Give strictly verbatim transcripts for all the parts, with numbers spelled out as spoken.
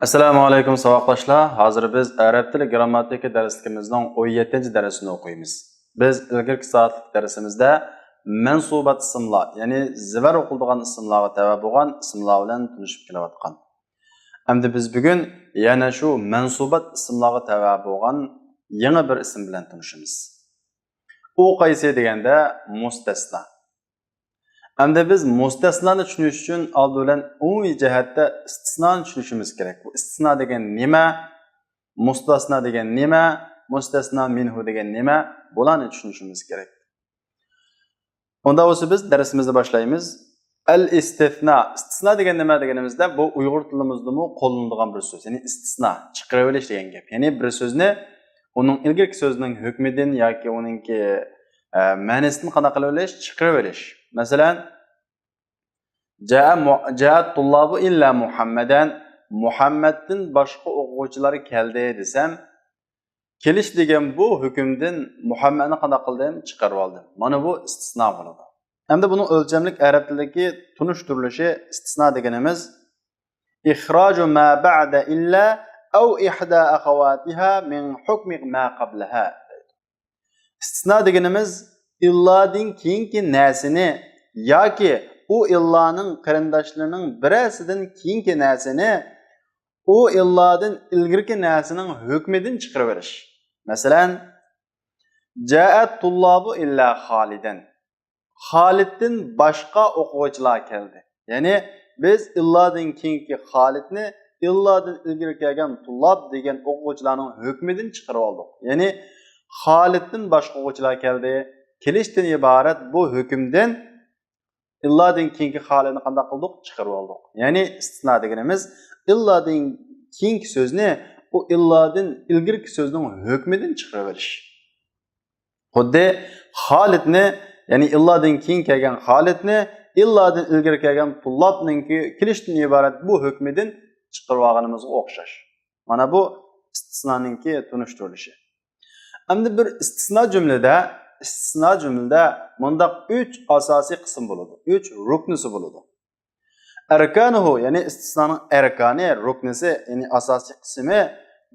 ئەسسالامۇ ئەلەيكۇم ساۋاقداشلار. ھازىر بىز ئەرەب تىلى گرامماتىكا دەرسلىكىمىزنىڭ ئون يەتتىنچى دەرسىنى ئوقۇيمىز. بىز ئىلگىرىكى سائەتلىك دەرسىمىزدە مەنسۇبات ئىسىملار، يەنى زىبەر ئوقۇلىدىغان ئىسىملارغا تەۋە بولغان ئىسىملار بىلەن تونۇشۇپ كېلىۋاتقان. ئەمدى بىز بۈگۈن يەنە شۇ مەنسۇبات ئىسىملارغا تەۋە بولغان يېڭى بىر ئىسىم بىلەن تونۇشىمىز. ئۇ قايسى دېگەندە مۇستەسنا. ئەمدى بىز مۇستەسنانى چۈشىنىش ئۈچۈن ئالدى بىلەن ئومۇمىي جەھەتتە ئىستىسنانى چۈشىنىشىمىز كېرەك. بۇ ئىستىسنا دېگەن نېمە؟ مۇستەسنا دېگەن نېمە؟ مۇستەسنا مىنھۇ دېگەن نېمە؟ بۇلارنى چۈشىنىشىمىز كېرەك. ئۇنداق بولسا بىز دەرسىمىزنى باشلايمىز. ئەل ئىستىسنا. ئىستىسنا دېگەن نېمە دېگىنىمىزدە، بۇ ئۇيغۇر تىلىمىزدىمۇ قوللىنىدىغان بىر سۆز. يەنى ئىستىسنا، چىقىرىۋېلىش دېگەن گەپ. يەنى بىر سۆزنى ئۇنىڭ ئىلگىرىكى سۆزىنىڭ ھۆكمىدىن ياكى ئۇنىڭكى، ئە، مەنىسىدىن قانداق قىلىۋېلىش؟ چىقىرىۋېلىش. مەسىلەن، جاء مۇ-، جاءت تۇللابۇ ئىللا مۇھەممەدەن، مۇھەممەدتىن باشقا ئوقۇغۇچىلار كەلدى دېسەم، كېلىش دېگەن بۇ ھۆكۈمدىن مۇھەممەدنى قانداق قىلدىم؟ چىقىرىۋالدىم. مانا بۇ ئىستىسنا بولىدۇ. ئەمدى بۇنىڭ ئۆلچەملىك ئەرەب تىلىدىكى تونۇشتۇرۇلۇشى ئىستىسنا دېگىنىمىز، إخراج ما بعد إلا أو إحدى أخواتها من حكم ما قبلها. ئىستىسنا دېگىنىمىز ئىللادىن كېيىنكى نەرسىنى ياكى ئۇ ئىللانىڭ قېرىنداشلىرىنىڭ بىرەرسىدىن كېيىنكى نەرسىنى ئۇ ئىللادىن ئىلگىرىكى نەرسىنىڭ ھۆكمىدىن چىقىرىۋېلىش. مەسىلەن، جاءت تۇللابۇ ئىللا خالىدەن. خالىدتىن باشقا ئوقۇغۇچىلار كەلدى. يەنى بىز ئىللادىن كېيىنكى خالىدنى ئىللادىن ئىلگىرى كەلگەن تۇللاب دېگەن ئوقۇغۇچىلارنىڭ ھۆكمىدىن چىقىرىۋالدۇق. يەنى خالىدتىن باشقا ئوقۇغۇچىلار كەلدى. كېلىشتىن ئىبارەت بۇ ھۆكۈمدىن ئىللادىن كېيىنكى خالىدنى قانداق قىلدۇق؟ چىقىرىۋالدۇق. يەنى ئىستىسنا دېگىنىمىز ئىللادىن كېيىنكى سۆزنى ئۇ ئىللادىن ئىلگىرىكى سۆزنىڭ ھۆكمىدىن چىقىرىۋېلىش. خۇددى خالىدنى، يەنى ئىللادىن كېيىن كەلگەن خالىدنى ئىللادىن ئىلگىرى كەلگەن تۇللابنىڭكى كېلىشتىن ئىبارەت بۇ ھۆكمىدىن چىقىرىۋالغىنىمىزغا ئوخشاش. مانا بۇ ئىستىسنانىڭكى تونۇشتۇرۇلۇشى. ئەمدى بىر ئىستىسنا جۈملىدە، ئىستىسنا جۈملىدە مۇنداق ئۈچ ئاساسىي قىسىم بولىدۇ، ئۈچ رۇكنىسى بولىدۇ. ئەركانۇھۇ، يەنى ئىستىسنانىڭ ئەركانى، رۇكنىسى، يەنى ئاساسىي قىسمى،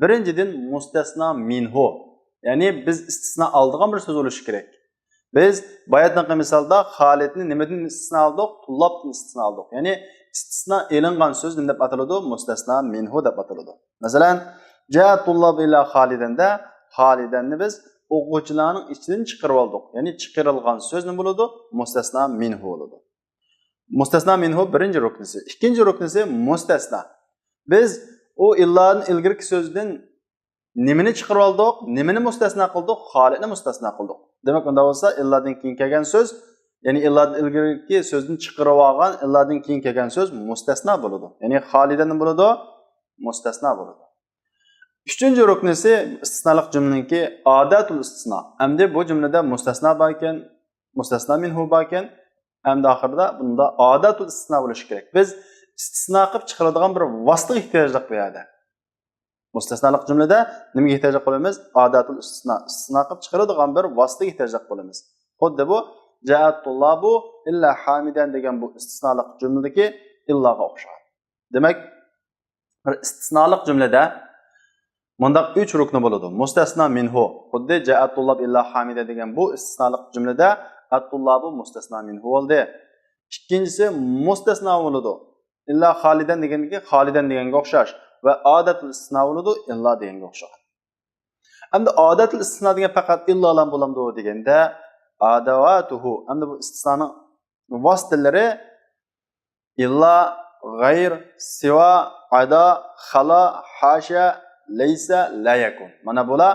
بىرىنچىدىن، مۇستەسنا مىنھۇ، يەنى بىز ئىستىسنا ئالىدىغان بىر سۆز بولۇشى كېرەك. بىز باياتىنقى مىسالدا خالىدنى نېمىدىن ئىستىسنا ئالدۇق؟ تۇللابتىن ئىستىسنا ئالدۇق. يەنى ئىستىسنا ئېلىنغان سۆز نېمە دەپ ئاتىلىدۇ؟ مۇستەسنا مىنھۇ دەپ ئاتىلىدۇ. مەسىلەن، جاء تۇللابۇ ئىللا خالىدەندە خالىدەننى بىز ئوقۇغۇچىلارنىڭ ئىچىدىن چىقىرىۋالدۇق. يەنى چىقىرىلغان سۆز نېمە بولىدۇ؟ مۇستەسنا مىنھۇ بولىدۇ. مۇستەسنا مىنھۇ بىرىنچى رۇكنىسى. ئىككىنچى رۇكنىسى مۇستەسنا. بىز ئۇ ئىللادىن ئىلگىرىكى سۆزدىن نېمىنى چىقىرىۋالدۇق؟ نېمىنى مۇستەسنا قىلدۇق؟ خالىدنى مۇستەسنا قىلدۇق. دېمەك، ئۇنداق بولسا ئىللادىن كېيىن كەلگەن سۆز، يەنى ئىللادىن ئىلگىرىكى سۆزدىن چىقىرىۋالغان ئىللادىن كېيىن كەلگەن سۆز مۇستەسنا بولىدۇ. يەنى خالىدەن نېمە بولىدۇ؟ مۇستەسنا بولىدۇ. ئۈچىنچى رۇكنىسى ئىستىسنالىق جۈملىنىڭكى ئاداتۇل ئىستىسنا. ئەمدى بۇ جۈملىدە مۇستەسنا باركەن، مۇستەسنا مىنھۇ باركەن. ئەمدى ئاخىرىدا بۇندا ئاداتۇل ئىستىسنا بولۇشى كېرەك. بىز ئىستىسنا قىلىپ چىقىرىدىغان بىر ۋاسىتىگە ئېھتىياجلىق بۇ يەردە. مۇستەسنالىق جۈملىدە نېمىگە ئېھتىياجلىق بولىمىز؟ ئاداتۇل ئىستىسنا. ئىستىسنا قىلىپ چىقىرىدىغان بىر ۋاسىتىگە ئېھتىياجلىق بولىمىز. خۇددى بۇ جاءت تۇللابۇ ئىللا ھامىدەن دېگەن بۇ ئىستىسنالىق جۈملىدىكى ئىللاغا ئوخشىغان. دېمەك، بىر ئىستىسنالىق جۈملىدە مۇنداق ئۈچ رۇكنى بولىدۇ. مۇستەسنا مىنھۇ، خۇددى جاءت تۇللاب ئىللا ھامىدەن دېگەن بۇ ئىستىسنالىق جۈملىدە ئەت تۇللابۇ مۇستەسنا مىنھۇ بولدى. ئىككىنچىسى مۇستەسنا بولىدۇ. ئىللا خالىدەن دېگەندىكى خالىدەن دېگەنگە ئوخشاش ۋە ئادەتۇل ئىستىسنا بولىدۇ، ئىللا دېگەنگە ئوخشىغان. ئەمدى ئادەتۇل ئىستىسنا دېگەن پەقەت ئىللا بىلەن بولامدۇ دېگەندە، ئاداۋاتۇھۇ، ئەمدى بۇ ئىستىسنانىڭ ۋاسىتىلىرى ئىللا، غەير، سىۋا، ئادا، خالا، ھاشا، لەيسە، لا يەكۇن. مانا بۇلار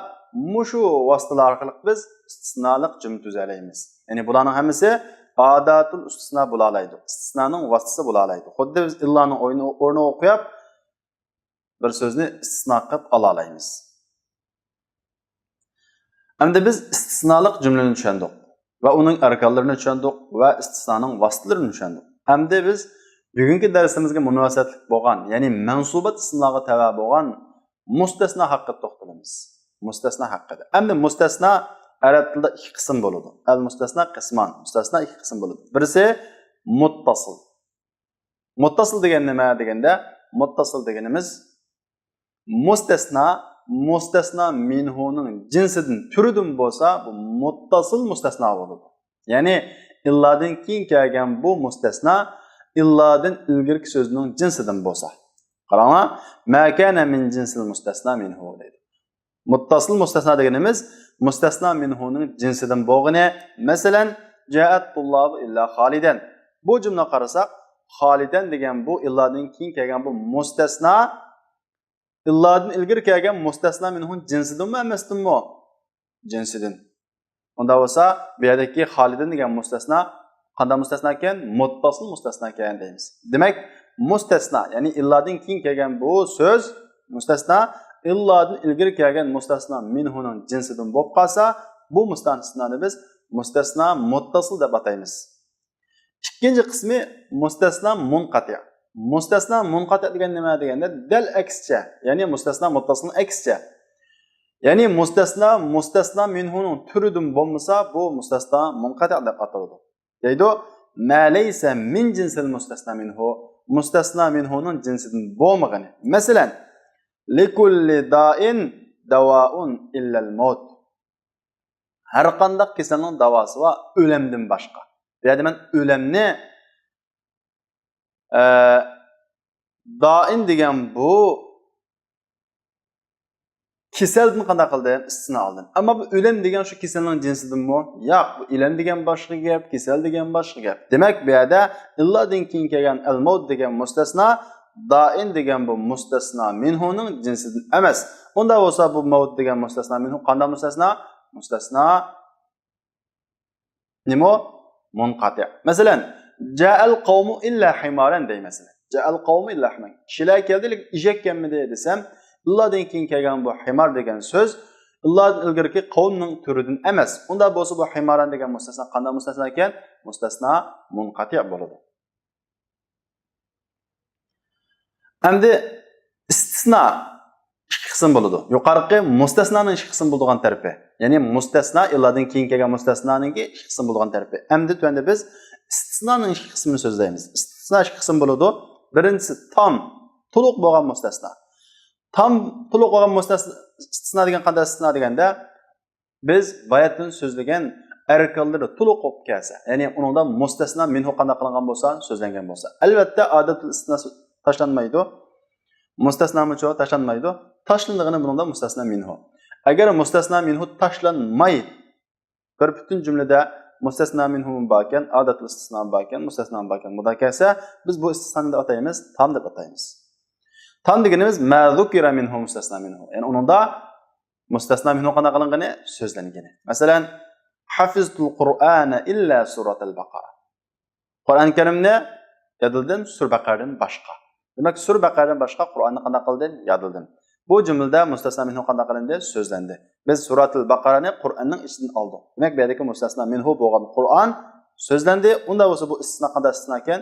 مۇشۇ ۋاسىتىلەر ئارقىلىق بىز ئىستىسنالىق جۈملە تۈزەلەيمىز. يەنى بۇلارنىڭ ھەممىسى ئاداتۇل ئىستىسنا بولالايدۇ. ئىستىسنانىڭ ۋاسىتىسى بولالايدۇ. خۇددى بىز ئىللانىڭ ئورنىغا قويۇپ، بىر سۆزنى ئىستىسنا قىلىپ ئالالايمىز. ئەمدى بىز ئىستىسنالىق جۈملىنى چۈشەندۇق ۋە ئۇنىڭ ئەركانلىرىنى چۈشەندۇق ۋە ئىستىسنانىڭ ۋاسىتىلىرىنى چۈشەندۇق. ئەمدى بىز بۈگۈنكى دەرسىمىزگە مۇناسىۋەتلىك بولغان، يەنى مەنسۇبات ئىسىملارغا تەۋە بولغان مۇستەسنا ھەققىدە توختىلىمىز. مۇستەسنا ھەققىدە. ئەمدى مۇستەسنا ئەرەب تىلىدا ئىككى قىسىم بولىدۇ. ئەل مۇستەسنا قىسمان. مۇستەسنا ئىككى قىسىم بولىدۇ. بىرسى مۇتتاسىل. مۇتتاسىل دېگەن نېمە دېگەندە، مۇتتاسىل دېگىنىمىز مۇستەسنا، مۇستەسنا مىنھۇنىڭ جىنسىدىن، تۈرىدىن بولسا، بۇ مۇتتاسىل مۇستەسنا بولىدۇ. يەنى ئىللادىن كېيىن كەلگەن بۇ مۇستەسنا ئىللادىن ئىلگىرىكى سۆزنىڭ جىنسىدىن بولسا. قاراڭلار، ما كان من جنس المستثنى منه دەيدۇ. مۇتتاسىل مۇستەسنا دېگىنىمىز مۇستەسنا مىنھۇنىڭ جىنسىدىن بولغىنى. مەسىلەن، جاءت طلاب إلا خالدا. بۇ جۈملىگە قارىساق، خالىدەن دېگەن بۇ ئىللادىن كېيىن كەلگەن بۇ مۇستەسنا ئىللادىن ئىلگىرى كەلگەن مۇستەسنا مىنھۇ جىنسىدىنمۇ ئەمەسدىنمۇ؟ جىنسىدىن. ئۇنداق بولسا، بۇ يەردىكى خالىدەن دېگەن مۇستەسنا قانداق مۇستەسنا ئىكەن؟ مۇتتاسىل مۇستەسنا ئىكەن دەيمىز. دېمەك، مۇستەسنا، يەنى ئىللادىن كېيىن كەلگەن بۇ سۆز مۇستەسنا ئىللادىن ئىلگىرى كەلگەن مۇستەسنا مىنھۇنىڭ جىنسىدىن بولۇپ قالسا، بۇ مۇستەسنانى بىز مۇستەسنا مۇتتاسىل دەپ ئاتايمىز. ئىككىنچى قىسمى مۇستەسنا مۇنقەتىئ. مۇستەسنا مۇنقەتىئ دېگەن نېمە دېگەندە، دەل ئەكسىچە، يەنى مۇستەسنا مۇتتاسىلنىڭ ئەكسىچە. يەنى مۇستەسنا، مۇستەسنا مىنھۇنىڭ تۈرىدىن بولمىسا، بۇ مۇستەسنا مۇنقەتىئ دەپ ئاتىلىدۇ. دەيدۇ، ما لەيسە مىن جىنسىل مۇستەسنا مىنھۇ، مۇستەسنا مىنھۇنىڭ جىنسىدىن بولمىغىنى. مەسىلەن، لىكۇللى دائىن داۋائۇن ئىللەل مەۋت. ھەر قانداق كېسەلنىڭ داۋاسى بار، ئۆلەمدىن باشقا. بۇ يەردە مەن ئۆلەمنى، ئە، دائىن دېگەن بۇ كېسەلدىن قانداق قىلدىم؟ ئىستىسنا ئالدىم. ئەمما بۇ ئۆلەم دېگەن شۇ كېسەلنىڭ جىنسىدىنمۇ؟ ياق، بۇ ئۆلەم دېگەن باشقا گەپ، كېسەل دېگەن باشقا گەپ. دېمەك، بۇ يەردە ئىللادىن كېيىن كەلگەن ئەل مەۋت دېگەن مۇستەسنا، دائىن دېگەن بۇ مۇستەسنا مىنھۇنىڭ جىنسىدىن ئەمەس. ئۇنداق بولسا، بۇ مەۋت دېگەن مۇستەسنا مىنھۇ قانداق مۇستەسنا؟ مۇستەسنا نېمە؟ مۇنقەتىئ. مەسىلەن، جاءەل قەۋمۇ ئىللا ھىمارەن دەي، مەسىلەن. جاءەل قەۋمۇ ئىللا ھىمارەن. كىشىلەر كەلدى، لېكىن ئېشەك كەلمىدى دېسەم، ئىللادىن كېيىن كەلگەن بۇ ھىمار دېگەن سۆز ئىللادىن ئىلگىرىكى قەۋمنىڭ تۈرىدىن ئەمەس. ئۇنداق بولسا، بۇ ھىمارەن دېگەن مۇستەسنا قانداق مۇستەسنا ئىكەن؟ مۇستەسنا مۇنقەتىئ بولىدۇ. ئەمدى ئىستىسنا ئىككى قىسىم بولىدۇ. يۇقىرىقى مۇستەسنانىڭ ئىككى قىسىم بولىدىغان تەرىپى. يەنى مۇستەسنا ئىللادىن كېيىن كەلگەن مۇستەسنانىڭكى ئىككى قىسىم بولىدىغان تەرىپى. ئەمدى تۆۋەندە بىز ئىستىسنانىڭ ئىككى قىسمىنى سۆزلەيمىز. ئىستىسنا ئىككى قىسىم بولىدۇ. بىرىنچىسى تام، تولۇق بولغان مۇستەسنا. تام، تولۇق بولغان مۇستەسنا، ئىستىسنا دېگەن قانداق ئىستىسنا دېگەندە، بىز باياتىن سۆزلىگەن ئەركانلىرى تولۇق بولۇپ كەلسە، يەنى ئۇنىڭدا مۇستەسنا مىنھۇ قانداق قىلىنغان بولسا، سۆزلەنگەن بولسا. ئەلۋەتتە، ئادەتتە ئىستىسنا تاشلانمايدۇ. مۇستەسنامۇچۇ تاشلانمايدۇ. تاشلىنىدىغىنى بۇنىڭدا مۇستەسنا مىنھۇ. ئەگەر مۇستەسنا مىنھۇ تاشلانماي، بىر پۈتۈن جۈملىدە مۇستەسنا مىنھۇمۇ باركەن، ئادەتتە ئىستىسنامۇ باركەن، مۇستەسنامۇ باركەن، مۇنداق كەلسە، بىز بۇ ئىستىسنانى نېمە دەپ ئاتايمىز؟ تام دەپ ئاتايمىز. تام دېگىنىمىز ما زۇكىرە مىنھۇ مۇستەسنا مىنھۇ. يەنى ئۇنىڭدا مۇستەسنا مىنھۇ قانداق قىلىنغىنى؟ سۆزلەنگىنى. مەسىلەن، ھەفىزتۇل قۇرئانە ئىللا سۇرەتەل بەقەرە. قۇرئان كەرىمنى يادلىدىم، سۈرە بەقەرەدىن باشقا. دېمەك، سۈرە بەقەرەدىن باشقا قۇرئاننى قانداق قىلدىم؟ يادلىدىم. بۇ جۈملىدە مۇستەسنا مىنھۇ قانداق قىلىندى؟ سۆزلەندى. بىز سۇرەتۇل بەقەرەنى قۇرئاننىڭ ئىچىدىن ئالدۇق. دېمەك، بۇ يەردىكى مۇستەسنا مىنھۇ بولغان قۇرئان سۆزلەندى. ئۇنداق بولسا، بۇ ئىستىسنا قانداق ئىستىسنا ئىكەن؟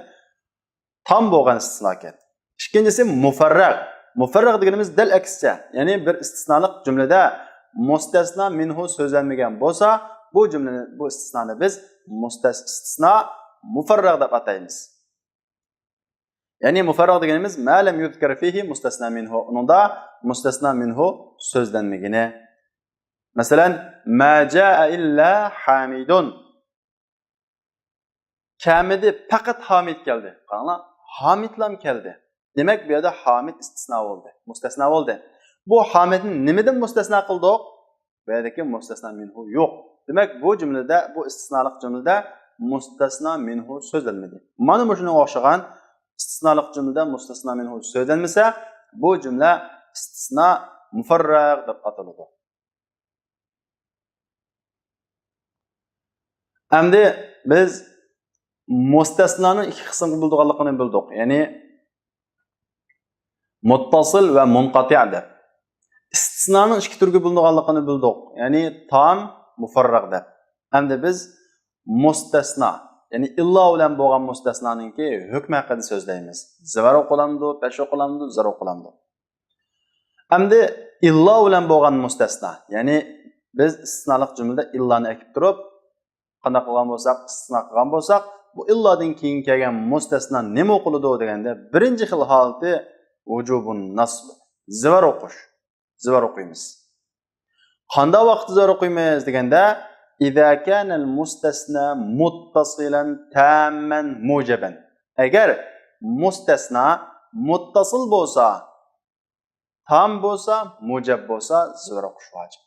تام بولغان ئىستىسنا ئىكەن. ئىككىنچىسى مۇفەررەغ. مۇفەررەغ دېگىنىمىز دەل ئەكسىچە، يەنى بىر ئىستىسنالىق جۈملىدە مۇستەسنا مىنھۇ سۆزلەنمىگەن بولسا، بۇ جۈملىنى، بۇ ئىستىسنانى بىز مۇستەس-، ئىستىسنا مۇفەررەغ دەپ ئاتايمىز. يەنى مۇفەررەغ دېگىنىمىز ما لەم يۇزكەر فىھى مۇستەسنا مىنھۇ. ئۇنىڭدا مۇستەسنا مىنھۇ سۆزلەنمىگىنى. مەسىلەن، ما جاءە ئىللا ھامىدۇن. كەلمىدى، پەقەت ھامىد كەلدى. قاراڭلار، ھامىدلام كەلدى. دېمەك، بۇ يەردە ھامىد ئىستىسنا بولدى، مۇستەسنا بولدى. بۇ ھامىدنى نېمىدىن مۇستەسنا قىلدۇق؟ بۇ يەردىكى مۇستەسنا مىنھۇ يوق. دېمەك، بۇ جۈملىدە، بۇ ئىستىسنالىق جۈملىدە مۇستەسنا مىنھۇ سۆزلەنمىدى. مانا مۇشۇنىڭغا ئوخشىغان ئىستىسنالىق جۈملىدە مۇستەسنا مىنھۇ سۆزلەنمىسە، بۇ جۈملە ئىستىسنا مۇفەررەغ دەپ ئاتىلىدۇ. ئەمدى بىز مۇستەسنانىڭ ئىككى قىسىمغا بۆلىدىغانلىقىنى بىلدۇق. يەنى مۇتتاسىل ۋە مۇنقەتىئ دەپ. ئىستىسنانىڭ ئىككى تۈرگە بۆلىنىدىغانلىقىنى بىلدۇق. يەنى تام، مۇفەررەغ دەپ. ئەمدى بىز مۇستەسنا، يەنى ئىللا بىلەن بولغان مۇستەسنانىڭكى ھۆكمى ھەققىدە سۆزلەيمىز. زەۋەر ئوقۇلامدۇ، پەش ئوقۇلامدۇ، زەر ئوقۇلامدۇ؟ ئەمدى ئىللا بىلەن بولغان مۇستەسنا، يەنى بىز ئىستىسنالىق جۈملىدە ئىللانى ئەكىپ تۇرۇپ، قانداق قىلغان بولساق، ئىستىسنا قىلغان بولساق، بۇ ئىللادىن كېيىن كەلگەن مۇستەسنا نېمە ئوقۇلىدۇ دېگەندە، بىرىنچى خىل ھالىتى ۋۇجۇبۇن نەسب. زىۋەر ئوقۇش. زىۋەر ئوقۇيمىز. قانداق ۋاقىتتا زىۋەر ئوقۇيمىز دېگەندە، إذا كان المستثنى متصلا تاما موجبا. ئەگەر مۇستەسنا مۇتتەسىل بولسا، تام بولسا، مۇجەب بولسا، زىۋەر ئوقۇش ۋاجىپ.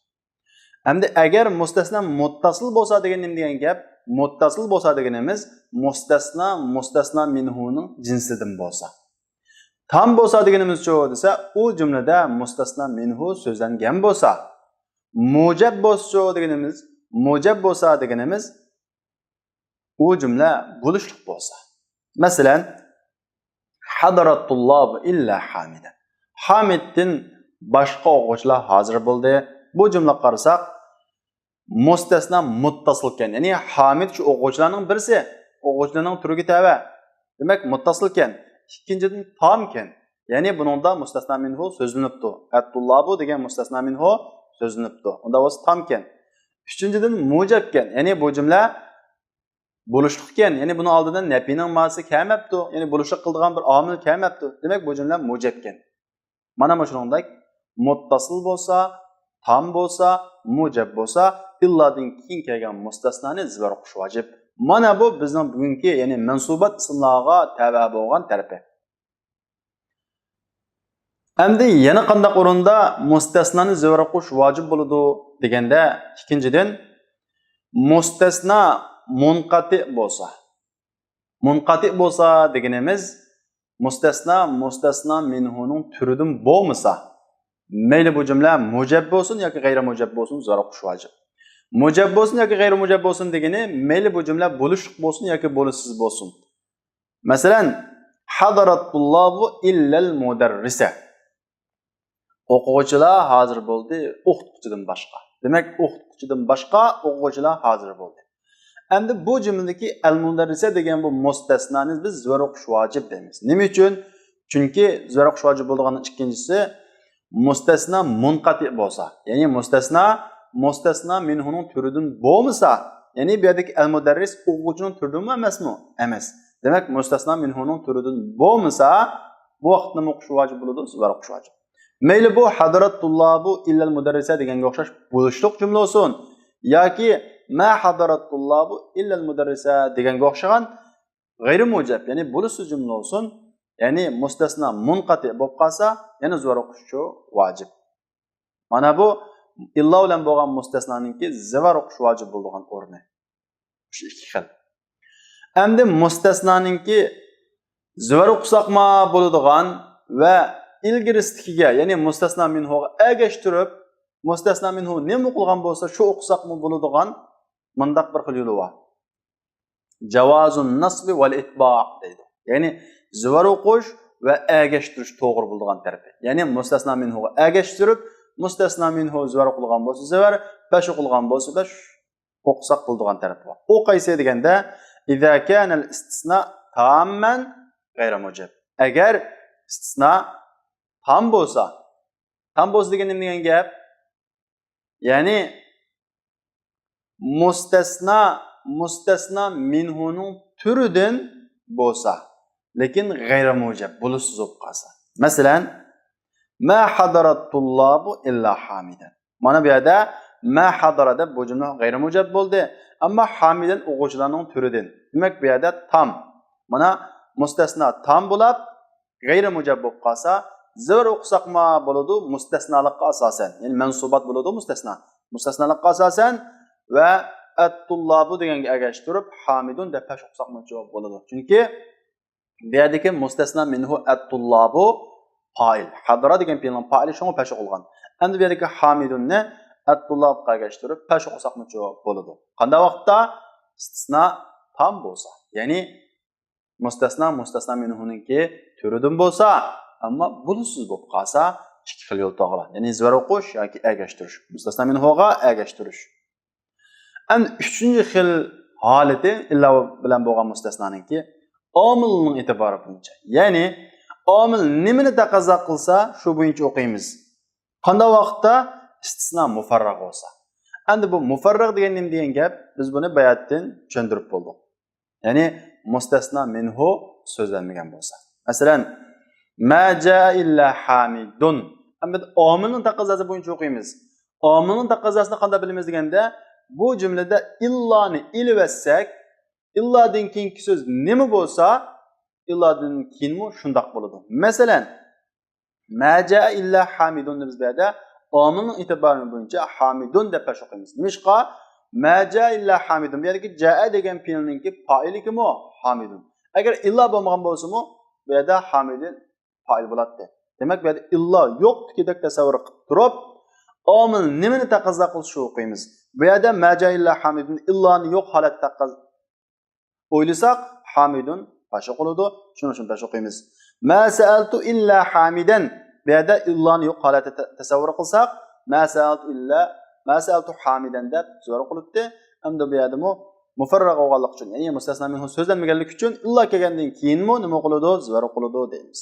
ئەمدى ئەگەر مۇستەسنا مۇتتەسىل بولسا دېگەن نېمە دېگەن گەپ؟ مۇتتەسىل بولسا دېگىنىمىز مۇستەسنا، مۇستەسنا مىنھۇنىڭ جىنسىدىن بولسا. تام بولسا دېگىنىمىزچۇ دېسە، ئۇ جۈملىدە مۇستەسنا مىنھۇ سۆزلەنگەن بولسا. مۇجەب بولسىچۇ دېگىنىمىز، مۇجەب بولسا دېگىنىمىز ئۇ جۈملە بولۇشلۇق بولسا. مەسىلەن، حضر الطلاب إلا حامدا. ھامىدتىن باشقا ئوقۇغۇچىلار ھازىر بولدى. بۇ جۈملىگە قارىساق، مۇستەسنا مۇتتەسىلكەن. يەنى ھامىد شۇ ئوقۇغۇچىلارنىڭ بىرسى، ئوقۇغۇچىلارنىڭ تۈرىگە تەۋە. دېمەك، مۇتتەسىلكەن. ئىككىنچىدىن، تامكەن. يەنى بۇنىڭدا مۇستەسنا مىنھۇ سۆزلىنىپتۇ. ئەتتۇللابۇ دېگەن مۇستەسنا مىنھۇ سۆزلىنىپتۇ. ئۇندا بولسا تامكەن. ئۈچىنچىدىن، مۇجەبكەن. يەنى بۇ جۈملە بولۇشلۇقكەن. يەنى بۇنىڭ ئالدىدا نەپىنىڭ ماسى كەلمەپتۇ. يەنى بولۇشلۇق قىلىدىغان بىر ئامىل كەلمەپتۇ. دېمەك، بۇ جۈملە مۇجەبكەن. مانا مۇشۇنىڭدەك مۇتتەسىل بولسا، تام بولسا، مۇجەب بولسا، ئىللادىن كېيىن كەلگەن مۇستەسنانى زىۋەر ئوقۇش ۋاجىپ. مانا بۇ بىزنىڭ بۈگۈنكى، يەنى مەنسۇبات ئىسىملارغا تەۋە بولغان تەرىپى. ئەمدى يەنە قانداق ئورۇندا مۇستەسنانى زىۋەر ئوقۇش ۋاجىپ بولىدۇ دېگەندە، ئىككىنچىدىن، مۇستەسنا مۇنقەتىئ بولسا. مۇنقەتىئ بولسا دېگىنىمىز مۇستەسنا، مۇستەسنا مىنھۇنىڭ تۈرىدىن بولمىسا، مەيلى بۇ جۈملە مۇجەب بولسۇن ياكى غەيرىي مۇجەب بولسۇن، زىۋەر ئوقۇش ۋاجىپ. مۇجەب بولسۇن ياكى غەيرىي مۇجەب بولسۇن دېگىنى، مەيلى بۇ جۈملە بولۇشلۇق بولسۇن ياكى بولۇشسىز بولسۇن. مەسىلەن، حضر الطلاب إلا المدرس. ئوقۇغۇچىلار ھازىر بولدى، ئوقۇتقۇچىدىن باشقا. دېمەك، ئوقۇتقۇچىدىن باشقا ئوقۇغۇچىلار ھازىر بولدى. ئەمدى بۇ جۈملىدىكى ئەل مۇدەررىسە دېگەن بۇ مۇستەسنانى بىز زىۋەر ئوقۇش ۋاجىپ دەيمىز. نېمە ئۈچۈن؟ چۈنكى زىۋەر ئوقۇش ۋاجىپ بولىدىغان ئىككىنچىسى، مۇستەسنا مۇنقەتىئ بولسا، يەنى مۇستەسنا، مۇستەسنا مىنھۇنىڭ تۈرىدىن بولمىسا، يەنى بۇ يەردىكى ئەل مۇدەررىس ئوقۇغۇچىنىڭ تۈرىدىنمۇ ئەمەسمۇ؟ ئەمەس. دېمەك، مۇستەسنا مىنھۇنىڭ تۈرىدىن بولمىسا، بۇ ۋاقىتتا نېمە ئوقۇش ۋاجىپ بولىدۇ؟ زىۋەر ئوقۇش ۋاجىپ. مەيلى بۇ حضر الطلاب إلا المدرس دېگەنگە ئوخشاش بولۇشلۇق جۈملە بولسۇن ياكى ما حضر الطلاب إلا المدرس دېگەنگە ئوخشىغان غەيرىي مۇجەب، يەنى بولۇشسىز جۈملە بولسۇن، يەنى مۇستەسنا مۇنقەتىئ بولۇپ قالسا، يەنە زىۋەر ئوقۇشچۇ ۋاجىپ. مانا بۇ ئىللا بىلەن بولغان مۇستەسنانىڭكى زىۋەر ئوقۇش ۋاجىپ بولىدىغان ئورنى. شۇ ئىككى خىل. ئەمدى مۇستەسنانىڭكى زىۋەر ئوقۇساقما بولىدىغان ۋە ئىلگىرىسىدىكىگە، يەنى مۇستەسنا مىنھۇغا ئەگەشتۈرۈپ، مۇستەسنا مىنھۇ نېمە ئوقۇلغان بولسا، شۇ ئوقۇساقمۇ بولىدىغان مۇنداق بىر خىل يولى بار. جواز النصب والإتباع دەيدۇ. يەنى زىۋەر ئوقۇش ۋە ئەگەشتۈرۈش توغرا بولىدىغان تەرىپى. يەنى مۇستەسنا مىنھۇغا ئەگەشتۈرۈپ، مۇستەسنا مىنھۇ زىۋەر ئوقۇلغان بولسا زىۋەر، پەش ئوقۇلغان بولسا پەش ئوقۇساق بولىدىغان تەرىپى بار. ئۇ قايسى دېگەندە، إذا كان الاستثناء تاما غير موجب. ئەگەر ئىستىسنا تام بولسا، تام بولسا دېگەن نېمە دېگەن گەپ؟ يەنى مۇستەسنا، مۇستەسنا مىنھۇنىڭ تۈرىدىن بولسا، لېكىن غەيرىي مۇجەب، بولۇشسىز بولۇپ قالسا. مەسىلەن، ما حضر الطلاب إلا حامدا. مانا بۇ يەردە ما حضر دەپ بۇ جۈملە غەيرىي مۇجەب بولدى. ئەمما ھامىدەن ئوقۇغۇچىلارنىڭ تۈرىدىن. دېمەك، بۇ يەردە تام. مانا مۇستەسنا تام بولۇپ، غەيرىي مۇجەب بولۇپ قالسا، زىۋەر ئوقۇساقما بولىدۇ مۇستەسنالىققا ئاساسەن. يەنى مەنسۇبات بولىدۇ مۇستەسنا. مۇستەسنالىققا ئاساسەن ۋە ئەتتۇللابۇ دېگەنگە ئەگەشتۈرۈپ، ھامىدۇن دەپ پەش ئوقۇساقمۇ جاۋاب بولىدۇ. چۈنكى بۇ يەردىكى مۇستەسنا مىنھۇ ئەتتۇللابۇ پائىل. ھەدرا دېگەن پېئىلنىڭ پائىلى، شۇڭا پەش ئوقۇلغان. ئەمدى بۇ يەردىكى ھامىدۇننى ئەتتۇللابقا ئەگەشتۈرۈپ پەش ئوقۇساقمۇ جاۋاب بولىدۇ. قانداق ۋاقىتتا؟ ئىستىسنا تام بولسا. يەنى مۇستەسنا، مۇستەسنا مىنھۇنىڭكى تۈرىدىن بولسا، ئەمما بولۇشسىز بولۇپ قالسا، ئىككى خىل يول توغرا. يەنى زىۋەر ئوقۇش ياكى ئەگەشتۈرۈش. مۇستەسنا مىنھۇغا ئەگەشتۈرۈش. ئەمدى ئۈچىنچى خىل ھالىتى ئىللا بىلەن بولغان مۇستەسنانىڭكى ئامىلنىڭ ئېتىبارى بويىچە. يەنى ئامىل نېمىنى تەقەززا قىلسا، شۇ بويىچە ئوقۇيمىز. قانداق ۋاقىتتا؟ ئىستىسنا مۇفەررەغ بولسا. ئەمدى بۇ مۇفەررەغ دېگەن نېمە دېگەن گەپ؟ بىز بۇنى باياتىن چۈشەندۈرۈپ بولدۇق. يەنى مۇستەسنا مىنھۇ سۆزلەنمىگەن بولسا. مەسىلەن، ما جاء إلا حامدون. ئەمدى ئامىلنىڭ تەقەززاسى بويىچە ئوقۇيمىز. ئامىلنىڭ تەقەززاسىنى قانداق بىلىمىز دېگەندە، بۇ جۈملىدە ئىللانى ئېلىۋەتسەك، ئىللادىن كېيىنكى سۆز نېمە بولسا، ئىللادىن كېيىنمۇ شۇنداق بولىدۇ. مەسىلەن، ما جاء إلا حامدننى بىز بۇ يەردە ئامىلنىڭ ئېتىبارى بويىچە ھامىدۇن دەپ پەش ئوقۇيمىز. نېمىشقا؟ ما جاء إلا حامدن. بۇ يەردىكى جاء دېگەن پېئىلنىڭكى پائىلى كىمۇ؟ ھامىدۇن. ئەگەر ئىللا بولمىغان بولسىمۇ، بۇ يەردە ھامىدۇن پائىل بولاتتى. دېمەك، بۇ يەردە ئىللا يوقتىكىدەك تەسەۋۋۇر قىلىپ تۇرۇپ، ئامىل نېمىنى تەقەززا قىلسا شۇ ئوقۇيمىز. بۇ يەردە ما جاء إلا حامدن، ئىللانى يوق ھالەتتە تەقەز-، ئويلىساق، ھامىدۇن پەش ئوقۇلىدۇ. شۇنىڭ ئۈچۈن پەش ئوقۇيمىز. ما سەئەلتۇ ئىللا ھامىدەن. بۇ يەردە ئىللانى يوق ھالەتتە تە-، تەسەۋۋۇر قىلساق، ما سەئەلتۇ ئىللا، ما سەئەلتۇ ھامىدەن دەپ زىۋار ئوقۇلۇپتۇ. ئەمدى بۇ يەردىمۇ مۇفەررەغ بولغانلىقى ئۈچۈن، يەنى مۇستەسنا مىنھۇ سۆزلەنمىگەنلىكى ئۈچۈن ئىللا كەلگەندىن كېيىنمۇ نېمە ئوقۇلىدۇ؟ زىۋار ئوقۇلىدۇ دەيمىز.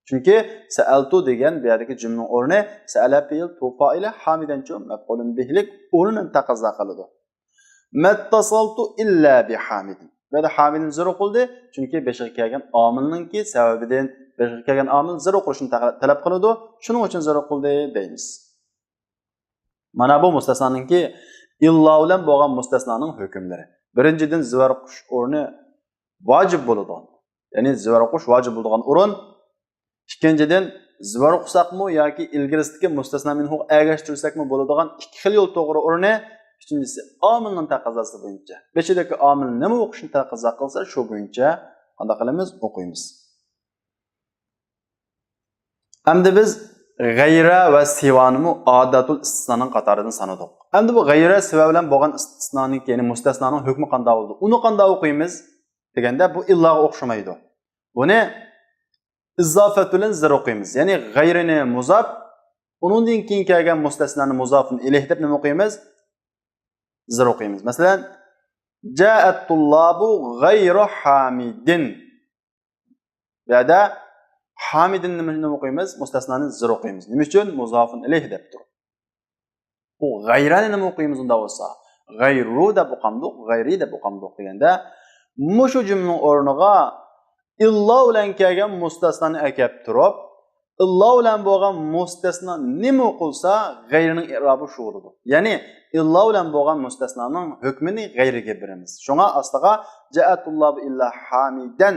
چۈنكى سەئەلتۇ دېگەن بۇ يەردىكى جۈملىنىڭ ئورنى سەئەلە پېئىل، تۇ پائىلى، ھامىدەنچۇ مەپئۇلۇن بىھلىك ئورنىنى تەقەززا قىلىدۇ. مەتتەسەلتۇ ئىللا بىھامىدىن. بۇ يەردە ھامىدىن زىر ئوقۇلدى، چۈنكى بېشىغا كەلگەن ئامىلنىڭكى سەۋەبىدىن، بېشىغا كەلگەن ئامىل زىر ئوقۇلۇشنى تەق-، تەلەپ قىلىدۇ، شۇنىڭ ئۈچۈن زىر ئوقۇلدى دەيمىز. مانا بۇ مۇستەسنانىڭكى ئىللا بىلەن بولغان مۇستەسنانىڭ ھۆكۈملىرى. بىرىنچىدىن، زىۋار ئوقۇش ئورنى ۋاجىپ بولىدىغان، يەنى زىۋار ئوقۇش ۋاجىپ بولىدىغان ئورۇن. ئىككىنچىدىن، زىۋار ئوقۇساقمۇ ياكى ئىلگىرىسىدىكى مۇستەسنا مىنھۇغا ئەگەشتۈرسەكمۇ بولىدىغان ئىككى خىل يول توغرا ئورنى. ئۈچىنچىسى، ئامىلنىڭ تەقەززاسى بويىچە. بېشىدىكى ئامىل نېمە ئوقۇشنى تەقەززا قىلسا، شۇ بويىچە قانداق قىلىمىز؟ ئوقۇيمىز. ئەمدى بىز غەيرە ۋە سىۋانىمۇ ئاداتۇل ئىستىسنانىڭ قاتارىدىن سانىدۇق. ئەمدى بۇ غەيرە، سىۋا بىلەن بولغان ئىستىسنانىڭ، يەنى مۇستەسنانىڭ ھۆكمى قانداق بولىدۇ؟ ئۇنى قانداق ئوقۇيمىز دېگەندە، بۇ ئىللاغا ئوخشىمايدۇ. بۇنى ئىزافەت بىلەن زىر ئوقۇيمىز. يەنى غەيرىنى مۇزاپ، ئۇنىڭدىن كېيىن كەلگەن مۇستەسنانى مۇزافۇن ئىلەيھ دەپ نېمە ئوقۇيمىز؟ زىر ئوقۇيمىز. مەسىلەن، جاءەت تۇللابۇ غەيرۇ ھامىدىن. بۇ يەردە ھامىدىن نېمە، نېمە ئوقۇيمىز؟ مۇستەسنانى زىر ئوقۇيمىز. نېمە ئۈچۈن؟ مۇزافۇن ئىلەيھ دەپ تۇرۇپ. بۇ غەيرانى نېمە ئوقۇيمىز ئۇنداق بولسا؟ غەيرۇ دەپ ئوقامدۇق، غەيرى دەپ ئوقامدۇق دېگەندە، مۇشۇ جۈملىنىڭ ئورنىغا ئىللا بىلەن كەلگەن مۇستەسنانى ئەكەپ تۇرۇپ، ئىللا بىلەن بولغان مۇستەسنا نېمە ئوقۇلسا، غەيرىنىڭ ئىئرابى شۇ بولىدۇ. يەنى ئىللا بىلەن بولغان مۇستەسنانىڭ ھۆكمىنى غەيرىگە بېرىمىز. شۇڭا ئاستىغا جاءەت تۇللابۇ ئىللا ھامىدەن.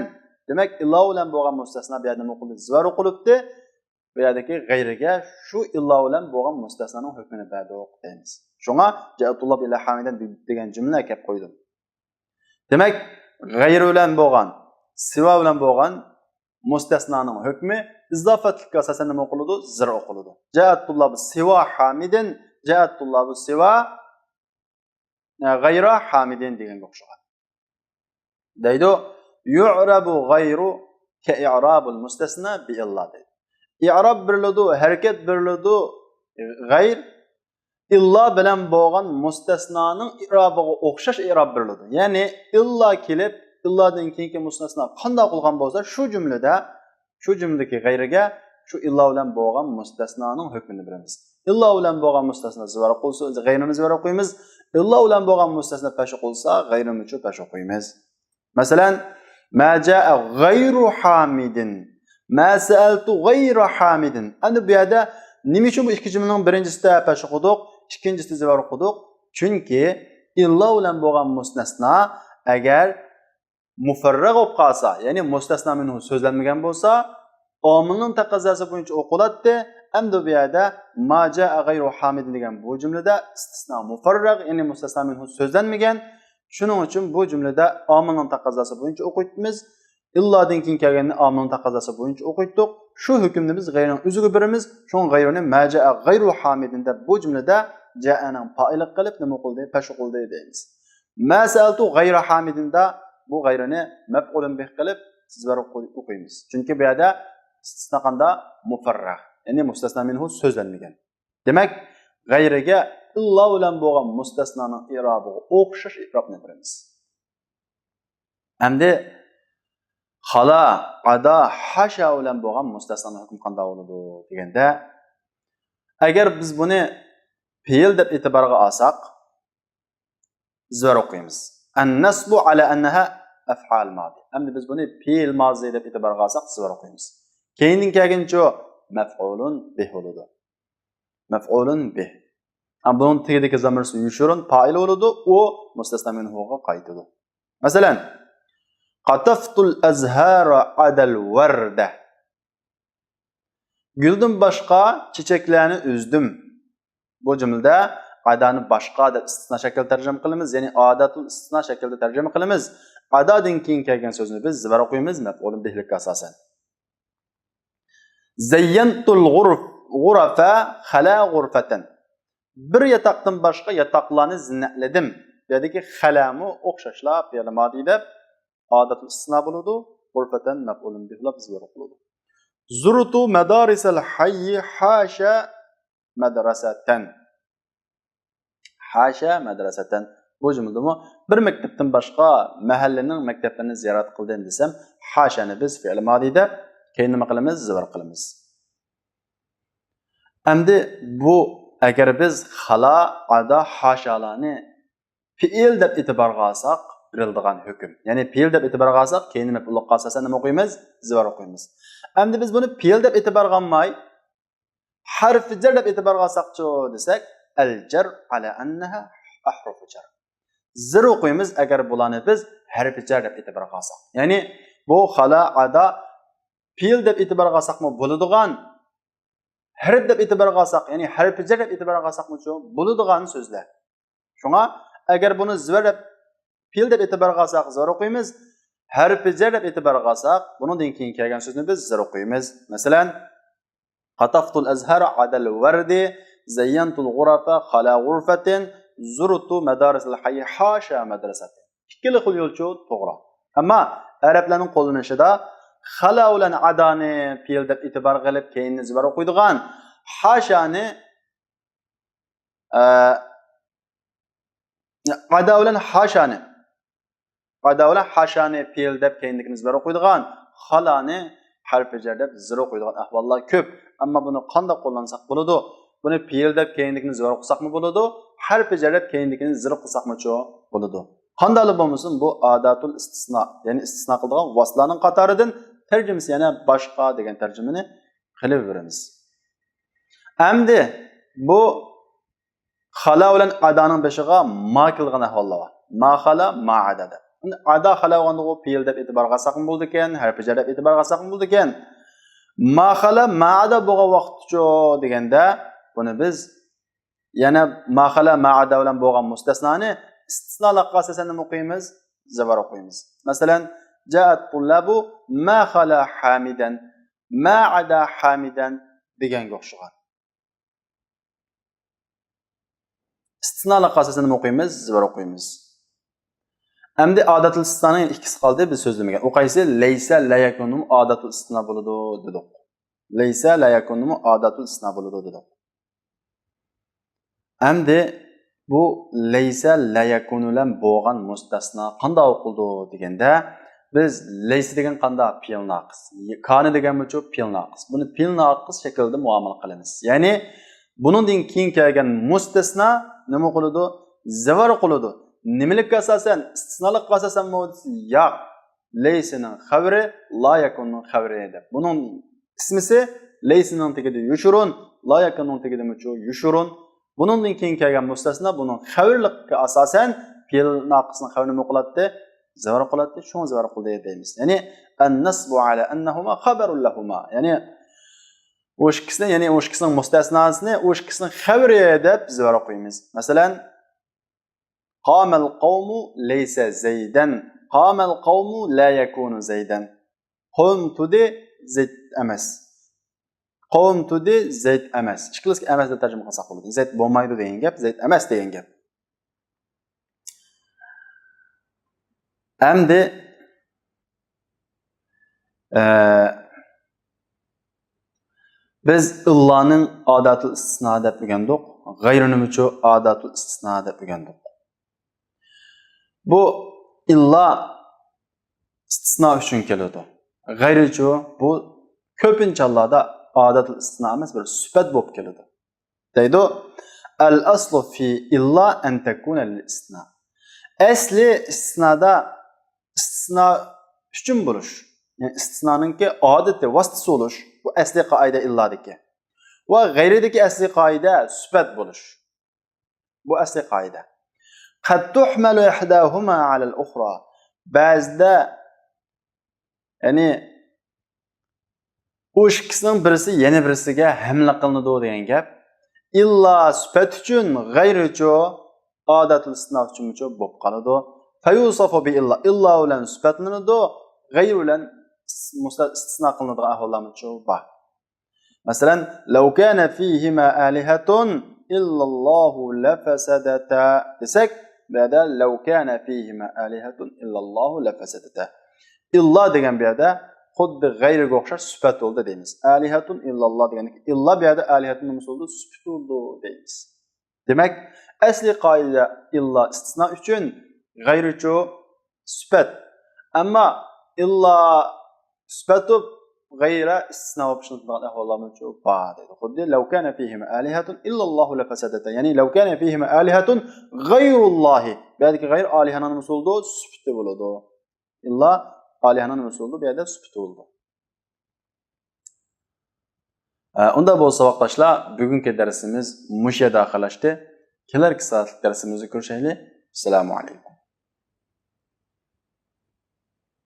دېمەك، ئىللا بىلەن بولغان مۇستەسنا بۇ يەردە نېمە ئوقۇلدى؟ زىۋار ئوقۇلۇپتۇ. بۇ يەردىكى غەيرىگە شۇ ئىللا بىلەن بولغان مۇستەسنانىڭ ھۆكمىنى بەردۇق دەيمىز. شۇڭا جاءەت تۇللابۇ ئىللا ھامىدەن دېگەن جۈملىنى ئەكەپ قويدۇم. دېمەك، غەيرى بىلەن بولغان، سىۋا بىلەن بولغان مۇستەسنانىڭ ھۆكمى ئىزافەتلىككە ئاساسەن نېمە ئوقۇلىدۇ؟ زىر ئوقۇلىدۇ. جاءەت تۇللابۇ سىۋا ھامىدىن، جاءەت تۇللابۇ سىۋا، ئە، غەيرا ھامىدىن دېگەنگە ئوخشىغان. دەيدۇ، يۇئرەبۇ غەيرۇ كەئىئرابىل مۇستەسنا بىئىللا دەيدۇ. ئىئراب بېرىلىدۇ، ھەرىكەت بېرىلىدۇ، غەير ئىللا بىلەن بولغان مۇستەسنانىڭ ئىئرابىغا ئوخشاش ئىئراب بېرىلىدۇ. يەنى ئىللا كېلىپ، ئىللادىن كېيىنكى مۇستەسنا قانداق قىلغان بولسا، شۇ جۈملىدە، شۇ جۈملىدىكى غەيرىگە شۇ ئىللا بىلەن بولغان مۇستەسنانىڭ ھۆكمىنى بېرىمىز. ئىللا بىلەن بولغان مۇستەسنا زىۋار قىلسا، غەيرىنى زىۋار ئوقۇيمىز. ئىللا بىلەن بولغان مۇستەسنا پەش قىلسا، غەيرىنىچۇ پەش ئوقۇيمىز. مەسىلەن، ما جاء غەيرۇ ھامىدىن، ما سەئەلتۇ غەيرە ھامىدىن. ئەمدى بۇ يەردە نېمە ئۈچۈن بۇ ئىككى جۈملىنىڭ بىرىنچىسىدە پەش ئوقۇدۇق، ئىككىنچىسىدە زىۋار ئوقۇدۇق؟ چۈنكى ئىللا بىلەن بولغان مۇستەسنا ئەگەر مۇفەررەغ بولۇپ قالسا، يەنى مۇستەسنا مىنھۇ سۆزلەنمىگەن بولسا، ئامىلنىڭ تەقەززاسى بويىچە ئوقۇلاتتى. ئەمدى بۇ يەردە ما جاء غەيرۇ ھامىدىن دېگەن بۇ جۈملىدە ئىستىسنا مۇفەررەغ، يەنى مۇستەسنا مىنھۇ سۆزلەنمىگەن. شۇنىڭ ئۈچۈن بۇ جۈملىدە ئامىلنىڭ تەقەززاسى بويىچە ئوقۇيمىز. ئىللادىن كېيىن كەلگەننى ئامىلنىڭ تەقەززاسى بويىچە ئوقۇيتتۇق. شۇ ھۆكۈمنى بىز غەيرىنىڭ ئۆزىگە بېرىمىز. شۇڭا غەيرىنى ما جاء غەيرۇ ھامىدىن دەپ بۇ جۈملىدە جاءنىڭ پائىلى قىلىپ نېمە قىلدى؟ پەش قىلدى دەيمىز. ما سەئەلتۇ غەيرە ھامىدىندا بۇ غەيرىنى مەپئۇلۇن بىھ قىلىپ زىۋار ئوقۇيمىز. چۈنكى بۇ يەردە ئىستىسنا قاندا؟ مۇفەررەغ. يەنى مۇستەسنا مىنھۇ سۆزلەنمىگەن. دېمەك، غەيرىگە ئىللا بىلەن بولغان مۇستەسنانىڭ ئىئرابىغا ئوخشاش ئىئرابنى بېرىمىز. ئەمدى خالا، ئادا، ھاشا بىلەن بولغان مۇستەسنانىڭ ھۆكمى قانداق بولىدۇ دېگەندە، ئەگەر بىز بۇنى پېئىل دەپ ئېتىبارغا ئالساق، زىۋار ئوقۇيمىز. النصب على أنها أفعال ماضي. ئەمدى بىز بۇنى پېئىل مازى دەپ ئېتىبارغا ئالساق، زىۋار ئوقۇيمىز. كەينىدىن كەلگىنىچۇ؟ مەپئۇلۇن بىھ بولىدۇ. مەفئۇلۇن بىھ. ئەمما بۇنىڭ تېگىدىكى زامىر يوشۇرۇن پائىل بولىدۇ، ئۇ مۇستەسنا مىنھۇغا قايتىدۇ. مەسىلەن، قاتافتۇل ئەزھارا ئادەل ۋەردە. گۈلدىن باشقا چېچەكلەرنى ئۈزدۈم. بۇ جۈملىدە ئادانى باشقا دەپ ئىستىسنا شەكلىدە تەرجىمە قىلىمىز، يەنى ئاداتۇل ئىستىسنا شەكلىدە تەرجىمە قىلىمىز. ئادادىن كېيىن كەلگەن سۆزنى بىز زىۋەر ئوقۇيمىز، مەپئۇلۇن بىھلىككە ئاساسەن. زەييەنتۇل غۇرۇف-، غۇرەفە خەلە غۇرفەتەن. بىر ياتاقتىن باشقا ياتاقلارنى زىننەتلىدىم. بۇ يەردىكى خەلەمۇ ئوخشاشلا پېئىل مادى دەپ ئاداتۇل ئىستىسنا بولىدۇ. غۇرفەتەن مەپئۇلۇن بىھ بولۇپ زىيارەت قىلىدۇ. زۇرتۇ مەدارىسەل ھەيي ھاشا مەدرەسەتەن. ھاشا مەدرەسەتەن. بۇ جۈملىدىمۇ بىر مەكتەپتىن باشقا مەھەللىنىڭ مەكتەپلىرىنى زىيارەت قىلدىم دېسەم، ھاشانى بىز پېئىل مادى دەپ كېيىن نېمە قىلىمىز؟ زىۋەر قىلىمىز. ئەمدى بۇ، ئەگەر بىز خالا، ئادا، ھاشالارنى پېئىل دەپ ئېتىبارغا ئالساق، بېرىلىدىغان ھۆكۈم. يەنى پېئىل دەپ ئېتىبارغا ئالساق، كېيىن مەپئۇللۇققا ئاساسەن نېمە ئوقۇيمىز؟ زىۋەر ئوقۇيمىز. ئەمدى بىز بۇنى پېئىل دەپ ئېتىبارغا ئالماي، ھەرپى جەر دەپ ئېتىبارغا ئالساقچۇ دېسەك، ئەل جەر ئەلا ئەننەھا ئەھرۇفۇ جەر. زىر ئوقۇيمىز، ئەگەر بۇلارنى بىز ھەرپى جەر دەپ ئېتىبارغا ئالساق. يەنى بۇ خالا، ئادا پېئىل دەپ ئېتىبارغا ئالساقمۇ بولىدىغان، ھەرپ دەپ ئېتىبارغا ئالساق، يەنى ھەرپى جەر دەپ ئېتىبارغا ئالساقمۇچۇ بولىدىغان سۆزلەر. شۇڭا ئەگەر بۇنى زىۋەر دەپ، پېئىل دەپ ئېتىبارغا ئالساق، زىۋەر ئوقۇيمىز. ھەرپى جەر دەپ ئېتىبارغا ئالساق، بۇنىڭدىن كېيىن كەلگەن سۆزنى بىز زىر ئوقۇيمىز. مەسىلەن، قاتافتۇل ئەزھارا ئادەل ۋەردى، زەييەنتۇل غۇرەفە خالا غۇرفەتىن، زۇرتۇ مەدارىسەل ھەيي ھاشا مەدرەسەتىن. ئىككىلا خىل يولچۇ توغرا. ئەمما ئەرەبلەرنىڭ قوللىنىشىدا خالا بىلەن ئادانى پېئىل دەپ ئېتىبارغا ئېلىپ، كېيىن زىۋەر ئوقۇيدىغان، ھاشانى، ئە، ئادا بىلەن ھاشانى، ئادا بىلەن ھاشانى پېئىل دەپ كەينىدىكىنى زىبەر ئوقۇيدىغان، خالانى ھەرپى جەر دەپ زىر ئوقۇيدىغان ئەھۋاللار كۆپ. ئەمما بۇنى قانداق قوللانساق بولىدۇ؟ بۇنى پېئىل دەپ كەينىدىكىنى زىبەر قىلساقمۇ بولىدۇ، ھەرپى جەر دەپ كەينىدىكىنى زىر قىلساقمۇچۇ بولىدۇ. قانداقلا بولمىسۇن، بۇ ئاداتۇل ئىستىسنا، يەنى ئىستىسنا قىلىدىغان ۋاسىتىلارنىڭ قاتارىدىن، تەرجىمىسى يەنە باشقا دېگەن تەرجىمىنى قىلىۋېرىمىز. ئەمدى بۇ خالا بىلەن ئادانىڭ بېشىغا ما كېلىدىغان ئەھۋاللار بار. ما خالا، ما ئادا دەپ. ئەمدى ئادا خالا بولغاندىغۇ پېئىل دەپ ئېتىبارغا ئالساقمۇ بولىدىكەن، ھەرپى جەر دەپ ئېتىبارغا ئالساقمۇ بولىدىكەن. ما خالا، ما ئادا بولغان ۋاقىتچۇ دېگەندە، بۇنى بىز يەنە ما خالا، ما ئادا بىلەن بولغان مۇستەسنانى ئىستىسنالىققا ئاساسەن نېمە ئوقۇيمىز؟ زىبەر ئوقۇيمىز. مەسىلەن، جائەت تۇللابۇ ما خالا ھامىدەن، ما ئادا ھامىدەن دېگەنگە ئوخشىغان. ئىستىسنالىققا ئاساسەن نېمە ئوقۇيمىز؟ زىبەر ئوقۇيمىز. ئەمدى ئاداتۇل ئىستىسنانىڭ ئىككىسى قالدى، بىز سۆزلىمىگەن. ئۇ قايسى؟ لەيسە، لا يەكۇنۇمۇ ئاداتۇل ئىستىسنا بولىدۇ دېدۇق. لەيسە، لا يەكۇنۇمۇ ئاداتۇل ئىستىسنا بولىدۇ دېدۇق. ئەمدى بۇ لەيسە، لا يەكۇنۇ بىلەن بولغان مۇستەسنا قانداق ئوقۇلىدۇ دېگەندە، بىز لەيسە دېگەن قانداق؟ پېئىل ناقىس. كانە دېگەنمۇچۇ؟ پېئىل ناقىس. بۇنى پېئىل ناقىس شەكلىدە مۇئامىلە قىلىمىز. يەنى بۇنىڭدىن كېيىن كەلگەن مۇستەسنا نېمە قىلىدۇ؟ زىبەر قىلىدۇ. نېمىلىككە ئاساسەن؟ ئىستىسنالىققا ئاساسەنمۇ دېسە، ياق. لەيسىنىڭ خەۋىرى، لا يەكۇننىڭ خەۋىرى دەپ. بۇنىڭ ئىسمىسى لەيسىنىڭ تېگىدە يوشۇرۇن، لا يەكۇننىڭ تېگىدىمۇچۇ يوشۇرۇن. بۇنىڭدىن كېيىن كەلگەن مۇستەسنا بۇنىڭ خەۋىرلىككە ئاساسەن پېئىل ناقىسنىڭ خەۋىرىنى نېمە قىلاتتى؟ زىبەر قىلاتتى، شۇڭا زىبەر قىلدى دەيمىز. يەنى، ئەننەسبۇ ئەلا ئەننەھۇما خەبەرۇن لەھۇما. يەنى، ئۇ ئىككىسىنى، يەنى ئۇ ئىككىسىنىڭ مۇستەسناسىنى ئۇ ئىككىسىنىڭ خەۋىرى دەپ زىبەر قويىمىز. مەسىلەن، قامەل قەۋمۇ لەيسە زەيدەن، قامەل قەۋمۇ لا يەكۇنۇ زەيدەن. قوم تۇردى، زەيد ئەمەس. قوم تۇردى، زەيد ئەمەس. ئىككىلىسىگە ئەمەس دەپ تەرجىمە قىلساق بولىدۇ. زەيد بولمايدۇ دېگەن گەپ، زەيد ئەمەس دېگەن گەپ. ئەمدى، ئە، بىز ئىللانىڭ ئاداتۇل ئىستىسنا دەپ ئۆگەندۇق. غەيرىنىمۇچۇ ئاداتۇل ئىستىسنا دەپ ئۆگەندۇق. بۇ ئىللا ئىستىسنا ئۈچۈن كېلىدۇ. غەيرىچۇ، بۇ كۆپىنچە ھاللاردا ئاداتۇل ئىستىسنا ئەمەس، بىر سۈپەت بولۇپ كېلىدۇ. دەيدۇ، ئەل ئەسلۇ فى ئىللا ئەن تەكۇنە لىل ئىستىسنا. ئەسلى ئىستىسنادا ئىستىسنا ئۈچۈن بولۇش، يەنى ئىستىسنانىڭكى ئادىتى، ۋاسىتىسى بولۇش، بۇ ئەسلى قائىدە ئىللادىكى. ۋە غەيرىدىكى ئەسلىي قائىدە سۈپەت بولۇش. بۇ ئەسلىي قائىدە. قەد تۇھمەلۇ ئىھداھۇما ئەلەل ئۇخرا. بەزىدە، يەنى، ئۇ ئىككىسىنىڭ بىرسى يەنە بىرسىگە ھەملە قىلىنىدۇ دېگەن گەپ. ئىللا سۈپەت ئۈچۈن، غەيرىچۇ، ئادەتۇل ئىستىسنا ئۈچۈنمۇچۇ بولۇپ قالىدۇ. فيوصف بإلا، ئىللا بىلەن سۈپەتلىنىدۇ، غەير بىلەن ئىستىسنا قىلىنىدىغان ئەھۋاللارمۇچۇ بار. مەسىلەن، لو كان فيهما آلهة إلا الله لفسدتا دېسەك، بۇ يەردە لو كان فيهما آلهة إلا الله لفسدتا. ئىللا دېگەن بۇ يەردە خۇددى غەيرىگە ئوخشاش سۈپەت بولدى دەيمىز. ئالىھەتۇن ئىللاللا دېگەندىكىن ئىللا بۇ يەردە ئالىھەتۇن نېمە بولدى؟ سۈپىتى بولدى دەيمىز. دېمەك، ئەسلىي قائىدە ئىللا ئىستىسنا ئۈچۈن، غەيرىچۇ سۈپەت. ئەمما ئىللا سۈپەت بولۇپ، غەيرە ئىستىسنا بولۇپ ئىشلىتىلىدىغان ئەھۋاللارمۇچۇ بار دەيدۇ. خۇددى لو كان فيهما آلهة إلا الله لفسدتا. يەنى لو كان فيهما آلهة غير الله. بۇ يەردىكى غەير ئالىھەنىڭ نېمىسى بولىدۇ؟ سۈپىتى بولىدۇ. ئىللا ئالىھەنىڭ نېمىسى بولىدۇ؟ بۇ يەردە سۈپىتى بولىدۇ. ئە، ئۇنداق بولسا، ساۋاقداشلار، بۈگۈنكى دەرسىمىز مۇشۇ يەردە ئاخىرلاشتى. كېلەركى سائەتلىك دەرسىمىزدە كۆرۈشەيلى. ئەسسالامۇ ئەلەيكۇم.